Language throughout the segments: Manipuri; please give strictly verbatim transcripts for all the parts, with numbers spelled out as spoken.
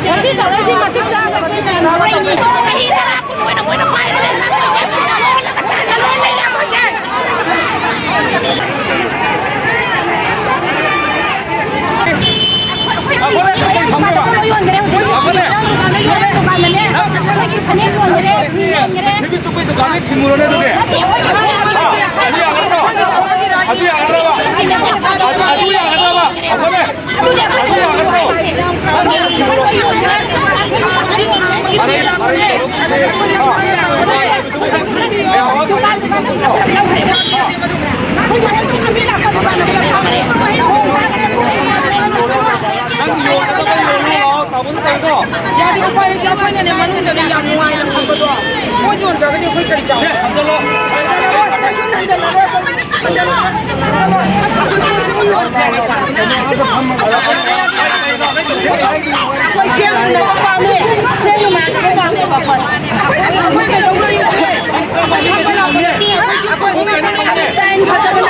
ꯃꯁꯤ ꯇꯧꯔꯛꯏꯁꯤ ꯃꯇꯤꯛ ꯆꯥꯗꯕꯒꯤ ꯃꯌꯥꯝ ꯆꯍꯤ ꯇꯔꯥ ꯀꯨꯟ ꯑꯣꯏꯅ ꯃꯣꯏꯅ ꯄꯥꯏꯔ ꯂꯩꯔꯦ꯫ ꯂꯣꯜꯂꯒ ꯆꯥꯅ ꯂꯣꯏ ꯂꯩꯔꯦ ꯑꯩꯈꯣꯏꯁꯦ꯫ ꯑꯩꯈꯣꯏ ꯐꯅꯦꯛ ꯌꯣꯟꯈ꯭ꯔꯦ ꯍꯧꯖꯤꯛ꯫ ꯅꯪꯒꯤ ꯗꯨꯀꯥꯟꯗꯅꯦ꯫ ꯅꯪꯒꯤ ꯐꯅꯦꯛ ꯌꯣꯟꯈ꯭ꯔꯦ, ꯐꯤ ꯌꯣꯟꯈ꯭ꯔꯦ꯫ ꯅꯨꯄꯤ ꯆꯨꯞꯄꯩ ꯗꯨꯀꯥꯟꯗ ꯊꯤꯡꯉꯨꯔꯣꯅꯦ ꯑꯗꯨꯗꯤ꯫ ꯅꯠꯇꯦ, ꯑꯩꯈꯣꯏ ꯐꯅꯦꯛ ꯌꯣꯟꯈ꯭ꯔꯦ꯫ ꯑꯗꯨ ꯌꯥꯒꯗ꯭ꯔꯣ? ꯑꯗꯨ ꯌꯥꯒꯗ꯭ꯔꯕ? ꯑꯗꯨ ꯌꯥꯒꯗ꯭ꯔꯕ? ꯑꯗꯨꯅꯦ꯫ ꯑꯗꯨꯅꯦ ꯑꯩꯈꯣꯏꯅ ꯇꯧꯔꯤꯁꯦ꯫ ꯅꯪ ꯌꯣꯟꯒꯗꯕ ꯌꯣꯜꯂꯣ ꯂꯥꯛꯑꯣ, ꯇꯥꯃꯣꯅ ꯇꯧꯔꯤꯗꯣ꯫ ꯌꯥꯗꯦ, ꯎꯄꯥꯏ ꯂꯩꯇꯦ꯫ ꯑꯩꯈꯣꯏꯅꯅꯦ ꯃꯅꯨꯡꯗꯅꯦ ꯌꯥꯝ ꯅꯨꯡꯉꯥꯏꯅ ꯐꯝꯕꯗꯣ꯫ ꯄꯣꯠ ꯌꯣꯟꯗ꯭ꯔꯒꯗꯤ ꯑꯩꯈꯣꯏ ꯀꯔꯤ ꯆꯥꯎ? ꯁꯦ, ꯍꯟꯖꯜꯂꯣ꯫ ꯑꯩꯈꯣꯏ ꯁꯦꯝ ꯅꯨꯡꯅꯕ ꯄꯥꯝꯃꯦ꯫ ꯁꯦꯝ ꯅꯨꯡꯅꯕ ꯄꯥꯝꯃꯦꯕ ꯑꯩꯈꯣꯏ꯫ ꯑꯩꯈꯣꯏ ꯃꯤ ꯐꯖꯅ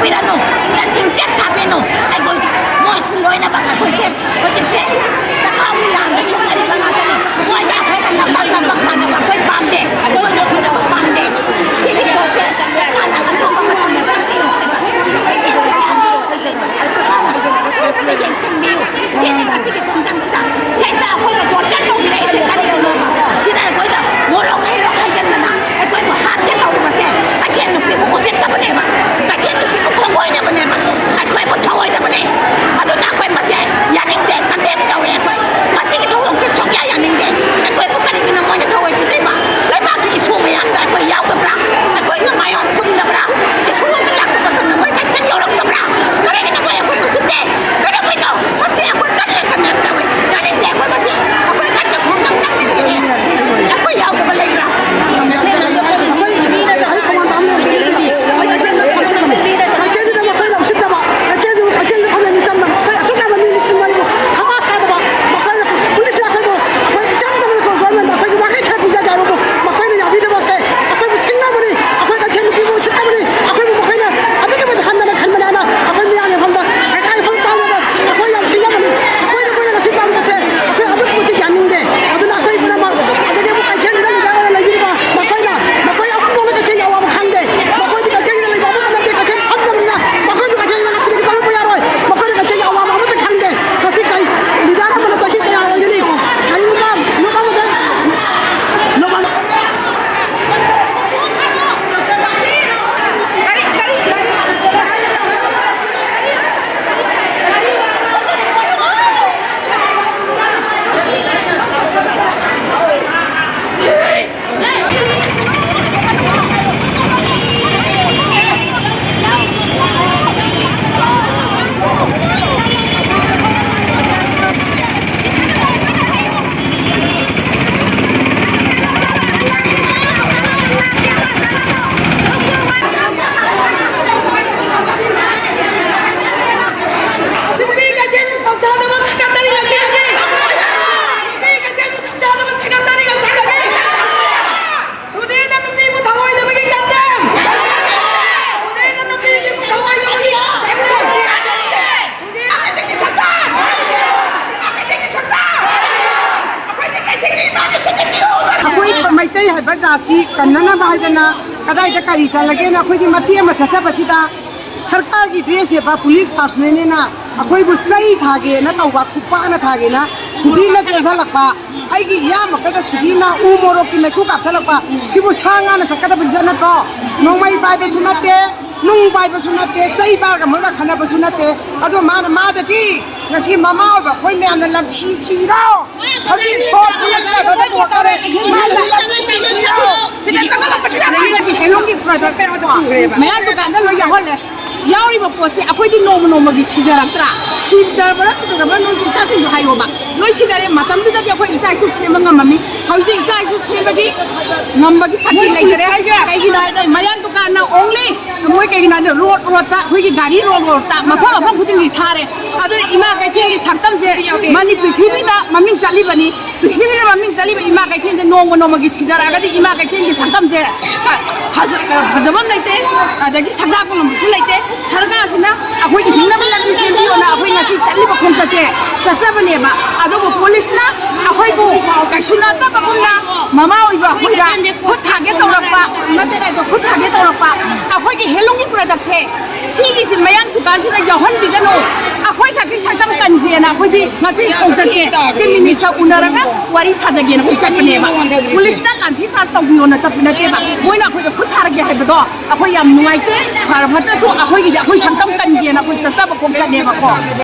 ꯄꯤꯔꯅꯨ, ꯁꯤꯗ ꯁꯤꯡꯆꯦꯞ ꯊꯥꯕꯤꯅꯨ꯫ ꯑꯩꯈꯣꯏꯁꯨ, ꯃꯣꯏꯁꯨ ꯂꯣꯏꯅꯃꯛ ꯑꯩꯈꯣꯏꯁꯦ ꯍꯧꯖꯤꯛꯁꯦ ꯆꯥꯛꯈꯥꯎꯒꯤ ꯂꯥꯟꯗ ꯁꯣꯛꯅꯔꯤꯕ ꯉꯥꯛꯇꯅꯤ꯫ ꯃꯣꯏꯒ ꯑꯩꯈꯣꯏꯒ ꯅꯝꯕꯛ ꯅꯝꯕꯛ ꯇꯥꯟꯅꯕ ꯑꯩꯈꯣꯏ ꯄꯥꯝꯗꯦ, ꯃꯣꯏꯒ ꯍꯨꯟꯅꯕ ꯄꯥꯝꯗꯦ꯫ ꯁꯤꯒꯤ ꯄꯣꯠꯁꯦ ꯁꯔꯀꯥꯔꯅ ꯑꯊꯨꯕ ꯃꯇꯝꯗ ꯆꯪꯕꯤꯌꯨ ꯍꯥꯏꯕ꯫ ꯀꯩꯊꯦꯜꯁꯤꯒꯤ ꯑꯍꯣꯡꯕ ꯐꯖꯩꯕꯁꯦ ꯁꯔꯀꯥꯔꯅ ꯑꯊꯨꯕꯗ ꯌꯦꯡꯁꯤꯟꯕꯤꯌꯨ꯫ ꯁꯤꯅꯤ ꯉꯁꯤꯒꯤ ꯈꯣꯡꯖꯪꯁꯤꯗ ꯁꯤꯁꯤꯗ ꯑꯩꯈꯣꯏꯗ torture ꯇꯧꯕꯤꯔꯛꯏꯁꯦ ꯀꯔꯤꯒꯤꯅꯣꯕ? ꯁꯤꯗ ꯑꯩꯈꯣꯏꯗ ꯃꯣꯔꯣꯛ ꯍꯩꯔꯣꯛ ꯍꯩꯖꯤꯟꯗꯅ ꯑꯩꯈꯣꯏꯕꯨ ꯍꯥꯠꯀꯦ ꯇꯧꯔꯤꯕꯁꯦ ꯀꯩꯊꯦꯜ ꯅꯨꯄꯤꯕꯨ ꯎꯁꯤꯠꯇꯕꯅꯦꯕ, ꯀꯩꯊꯦꯜ ꯅꯨꯄꯤꯕꯨ ꯈꯣꯡꯒꯣꯏꯅꯕꯅꯦꯕ, ꯑꯩꯈꯣꯏꯕꯨ ꯊꯧꯑꯣꯏꯗꯕꯅꯦ꯫ ꯑꯗꯨꯅ ꯑꯩꯈꯣꯏ ꯃꯁꯦ ꯌꯥꯅꯤꯡꯗꯦ, condemn ꯇꯧꯋꯦ ꯑꯩꯈꯣꯏ꯫ ꯑꯁꯤ ꯀꯟꯅꯅꯕ ꯍꯥꯏꯗꯅ ꯀꯗꯥꯏꯗ ꯀꯔꯤ ꯆꯠꯂꯒꯦꯅ ꯑꯩꯈꯣꯏꯒꯤ ꯃꯇꯦꯛ ꯑꯃ ꯆꯠꯆꯕꯁꯤꯗ ꯁꯔꯀꯥꯔꯒꯤ ꯗ꯭ꯔꯦꯁ ꯁꯦꯠꯄ ꯄꯨꯂꯤꯁ ꯄꯥꯔꯁꯅꯦꯜꯅꯦꯅ ꯑꯩꯈꯣꯏꯕꯨ ꯆꯩ ꯊꯥꯒꯦꯅ ꯇꯧꯕ, ꯈꯨꯄꯥꯛꯅ ꯊꯥꯒꯦꯅ ꯁꯨꯗꯤꯔꯅ ꯆꯦꯟꯁꯤꯜꯂꯛꯄ, ꯑꯩꯒꯤ ꯏꯌꯥꯝꯕꯛꯇꯗ ꯁꯨꯗꯤꯔꯅ ꯎ ꯃꯣꯔꯣꯛꯀꯤ ꯃꯩꯈꯨ ꯀꯥꯞꯁꯤꯜꯂꯛꯄ, ꯁꯤꯕꯨ ꯁꯥ ꯉꯥꯅ ꯆꯠꯀꯗꯕ ꯂꯤꯆꯠ ꯅꯠꯇ꯭ꯔꯣ? ꯅꯣꯡꯃꯩ ꯄꯥꯏꯕꯁꯨ ꯅꯠꯇꯦ, ꯅꯨꯡ ꯄꯥꯏꯕꯁꯨ ꯅꯠꯇꯦ, ꯆꯩ ꯄꯥꯏꯔꯒ ꯃꯣꯏꯒ ꯈꯠꯅꯕꯁꯨ ꯅꯠꯇꯦ꯫ ꯑꯗꯣ ꯃꯥꯅ, ꯃꯥꯗꯗꯤ ꯉꯁꯤ ꯃꯃꯥ ꯑꯣꯏꯕ ꯑꯩꯈꯣꯏ ꯃꯌꯥꯝꯅ ꯂꯝꯁꯤ ꯁꯤꯔꯣ, ꯍꯧꯖꯤꯛ ꯁꯣꯔ ꯐꯨꯜꯂꯛꯇꯅ ꯄꯣꯛꯇꯧꯔꯦ꯫ ꯃꯥꯗꯤ ꯂꯝꯁꯤ ꯁꯤꯔꯣ꯫ ꯁꯤꯗ ꯆꯪꯍꯜꯂꯛꯄꯁꯨ ꯌꯥꯗꯦ꯫ ꯁꯤꯗꯒꯤ ꯍꯦꯟꯂꯨꯝꯒꯤ ꯄ꯭ꯔꯗꯛ ꯃꯌꯥꯝ ꯗꯨꯀꯥꯟꯗ ꯂꯣꯏ ꯌꯥꯎꯍꯜꯂꯦ꯫ ꯌꯥꯎꯔꯤꯕ ꯄꯣꯠꯁꯦ ꯑꯩꯈꯣꯏꯗꯤ ꯅꯣꯡꯃ ꯅꯣꯡꯃꯒꯤ ꯁꯤꯗꯔꯛꯇ꯭ꯔꯥ? ꯁꯤꯗꯕ꯭ꯔꯥ ꯁꯤꯗꯗꯕ꯭ꯔꯥ ꯅꯣꯏꯒꯤ ꯏꯆꯥꯁꯤꯡꯗꯣ ꯍꯥꯏꯌꯣꯕ꯫ ꯂꯣꯏ ꯁꯤꯗꯔꯦ꯫ ꯃꯇꯝꯗꯨꯗꯗꯤ ꯑꯩꯈꯣꯏ ꯏꯆꯥ ꯏꯁꯨ ꯁꯦꯝꯕ ꯉꯝꯃꯝꯃꯤ꯫ ꯍꯧꯖꯤꯛꯇꯤ ꯏꯆꯥ ꯏꯁꯨ ꯁꯦꯝꯕꯒꯤ ꯉꯝꯕꯒꯤ ꯁꯛꯇꯤ ꯂꯩꯇꯔꯦ꯫ ꯀꯩꯒꯤꯅꯣ ꯍꯥꯏꯗ ꯃꯌꯥꯡ ꯗꯨꯀꯥꯟꯅ only ꯃꯣꯏ ꯀꯩꯒꯤꯅꯣ ꯍꯥꯏꯗ ꯔꯣꯗ ꯔꯣꯗꯇ ꯑꯩꯈꯣꯏꯒꯤ ꯒꯥꯔꯤ ꯔꯣꯗ ꯔꯣꯗꯇ ꯃꯐꯝ ꯃꯐꯝ ꯈꯨꯗꯤꯡꯒꯤ ꯊꯥꯔꯦ꯫ ꯑꯗꯨꯅ ꯏꯃꯥ ꯀꯩꯊꯦꯜꯒꯤ ꯁꯛꯇꯝꯁꯦ ꯃꯅꯤ ꯄ꯭ꯔꯤꯊꯤꯕꯤꯗ ꯃꯃꯤꯡ ꯆꯠꯂꯤꯕꯅꯤ꯫ ꯄ꯭ꯔꯤꯊꯤꯕꯤꯗ ꯃꯃꯤꯡ ꯆꯠꯂꯤꯕ ꯏꯃꯥ ꯀꯩꯊꯦꯜꯁꯦ ꯅꯣꯡꯃ ꯅꯣꯡꯃꯒꯤ ꯁꯤꯗꯔꯛꯑꯒꯗꯤ ꯏꯃꯥ ꯀꯩꯊꯦꯜꯒꯤ ꯁꯛꯇꯝꯁꯦ ꯐꯖ-, ꯐꯖꯕ ꯑꯃ ꯂꯩꯇꯦ, ꯑꯗꯒꯤ ꯁꯛꯇꯥꯛꯄ ꯉꯝꯕꯁꯨ ꯂꯩꯇꯦ꯫ ꯁꯔꯀꯥꯔꯁꯤꯅ ꯑꯩꯈꯣꯏꯒꯤ ꯍꯤꯡꯅꯕ ꯂꯝꯕꯤ ꯁꯦꯝꯕꯤꯌꯣꯅ ꯑꯩꯈꯣꯏ ꯉꯁꯤ ꯆꯠꯂꯤꯕ ꯈꯣꯡꯆꯠꯁꯦ ꯆꯠꯆꯕꯅꯦꯕ꯫ ꯑꯗꯨꯕꯨ ꯄꯨꯂꯤꯁꯅ ꯑꯩꯈꯣꯏꯕꯨ ꯀꯩꯁꯨ ꯅꯠꯇꯕꯒꯨꯝꯅ ꯃꯃꯥ ꯑꯣꯏꯕ ꯑꯩꯈꯣꯏꯗ ꯈꯨꯠ ꯊꯥꯒꯦ ꯇꯧꯔꯛꯄ, ꯅꯠꯇꯦ, ꯅꯠꯇꯦ, ꯈꯨꯠ ꯊꯥꯒꯦ ꯇꯧꯔꯛꯄ꯫ ꯑꯩꯈꯣꯏꯒꯤ ꯍꯦꯟꯂꯨꯝꯒꯤ ꯄ꯭ꯔꯗꯛꯁꯦ ꯁꯤꯒꯤꯁꯤ ꯃꯌꯥꯡ ꯗꯨꯀꯥꯟꯁꯤꯗ ꯌꯥꯎꯍꯟꯕꯤꯒꯅꯨ꯫ ꯑꯩꯈꯣꯏ ꯈꯛꯀꯤ ꯁꯛꯇꯝ ꯀꯟꯁꯦꯅ ꯑꯩꯈꯣꯏꯗꯤ ꯉꯁꯤ ꯈꯣꯡꯆꯠꯁꯦ ꯆꯤꯞ ꯃꯤꯅꯤꯁꯇꯔ ꯎꯅꯔꯒ ꯋꯥꯔꯤ ꯁꯥꯖꯒꯦꯅ ꯑꯩꯈꯣꯏ ꯆꯠꯄꯅꯦꯕ꯫ ꯄꯨꯂꯤꯁꯅ ꯂꯥꯟꯊꯤ ꯆꯥꯔꯖ ꯇꯧꯕꯤꯌꯣꯅ ꯆꯠꯄ ꯅꯠꯇꯦꯕ꯫ ꯃꯣꯏꯅ ꯑꯩꯈꯣꯏꯗ ꯈꯨꯠ ꯊꯥꯔꯛꯀꯦ ꯍꯥꯏꯕꯗꯣ ꯑꯩꯈꯣꯏ ꯌꯥꯝ ꯅꯨꯡꯉꯥꯏꯇꯦ꯫ ꯐꯔ ꯐꯠꯇ꯭ꯔꯁꯨ ꯑꯩꯈꯣꯏꯒꯤꯗꯤ ꯑꯩꯈꯣꯏ ꯁꯛꯇꯝ ꯀꯟꯒꯦꯅ ꯑꯩꯈꯣꯏ ꯆꯠꯆꯕ ꯈꯣꯡꯆꯠꯅꯦꯕꯀꯣ꯫